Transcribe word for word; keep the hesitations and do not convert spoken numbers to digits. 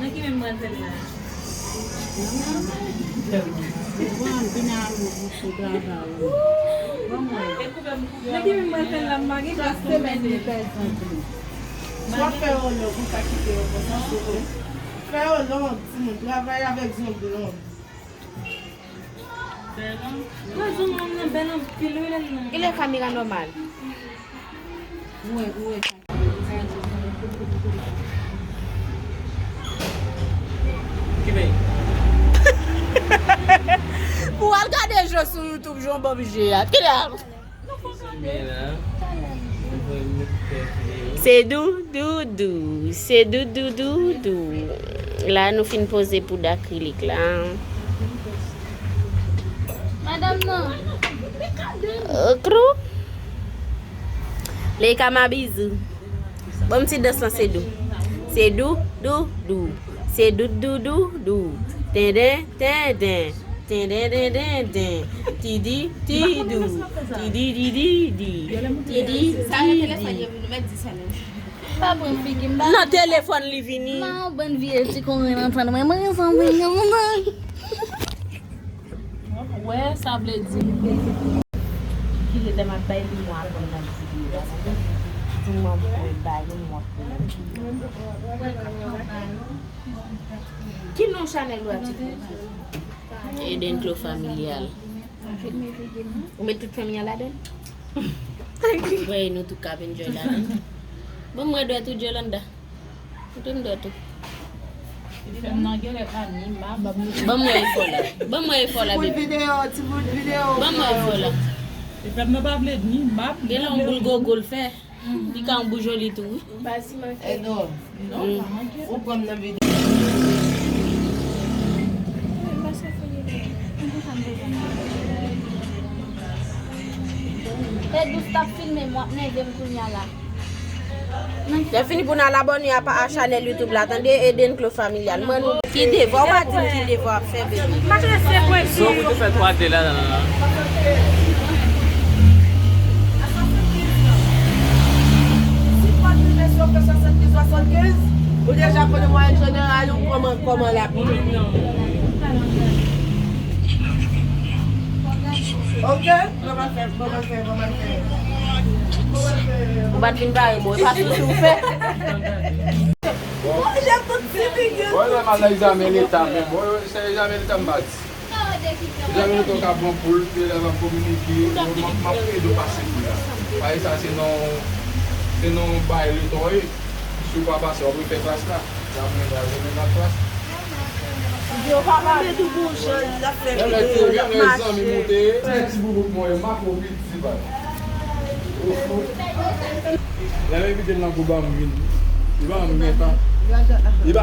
Nan ki menm mwen fè l la? Nan ki menm mwen fè l la, m pa gen gras semèn li pèdi. Swa fè yo long, ou ka kite yo konsa, se bon. Fè yo long, timoun, travay avèk zong long. Mwen zong long nan bèl anpil, wi, lè l long. Genlè kamera nòmal. Ou wè, ou wè. Pou al gade je sou YouTube, jan w ban m je a. Kilè? Se dou, dou, dou. Se dou, dou, dou, dou. La, nou fin poze poud akrilik la. Madanm nan. Krou. Leyka ma bizou. Bon, ti dans lan se dou. Se dou, dou, dou. Se dou, dou, dou, dou. Tenden, tenden. Tenden, den, den, den. Tidi, tidou. Tidi, di, di, di. Tidi, tidou. Pa pran figi m, pa. Nan telefòn li vini. Nan yon bann vye ti konnen antann mwen. Mwen sanble yon moun. Wè, sa vle di. Ki lè m ap bay li, mwen aprann nan videyo a. Di mwen pou bay li, mwen pou. Ki non chanèl ou a, ti frè? Eden Clo Familial. Ou met tout fanmi an ladan? Vwè, nou tout k ap enjoy ladan. Bon, mwen dwèt ou, Jolanda. Ou tou m dwèt ou. Fè m nan genlè pa ni map. Ban mwen efò la. Ban mwen efò la, bebe. Ti bout videyo, ti bout videyo. Ban mwen efò la. Efè m nan pa vle ni map. Genlè yon boul gogo l fè. Li ka yon boul joli tou, wi. Baz, si manke. Edo. Non, pa manke. Ou pran m nan videyo. E dous t ap filme m, w ap nève m kounye a la. Lè fini pou n al abòne a pa, a chanèl YouTube la, tande, Eden Clo Familial. Mwen nou ki devwa, w pa di m ki devwa w ap fè, bebe. Sa w te fè twa de la, la, la, la. Si w pa t rive sou fè swasanndiz, swasannkenz, ou deja konnen mwayèn jeneral ou kòman, kòman l ap ye. Ok? Kòman fè, kòman fè, kòman fè? Ou pa t vin pare, bon, e pa sousi w fè. Bon, lè m al nan egzamen leta, men bon, se egzamen leta m pa di. Egzamen leta w ka pran poul, elèv ap kominike, m ap, m ap ede w pase poul la. Paske sa se nan, se nan bay letan w ye. Si w pa pase, w ap refè klas la. Egzamen leta, egzamen leta klas. Yo pa pale tou pou jèn, y ap fè videyo, y ap mache. Ti boubou mwen, m ap piti bay. Lè m envite l nan gwo ba m vin. Li ba m gen tan. Li ba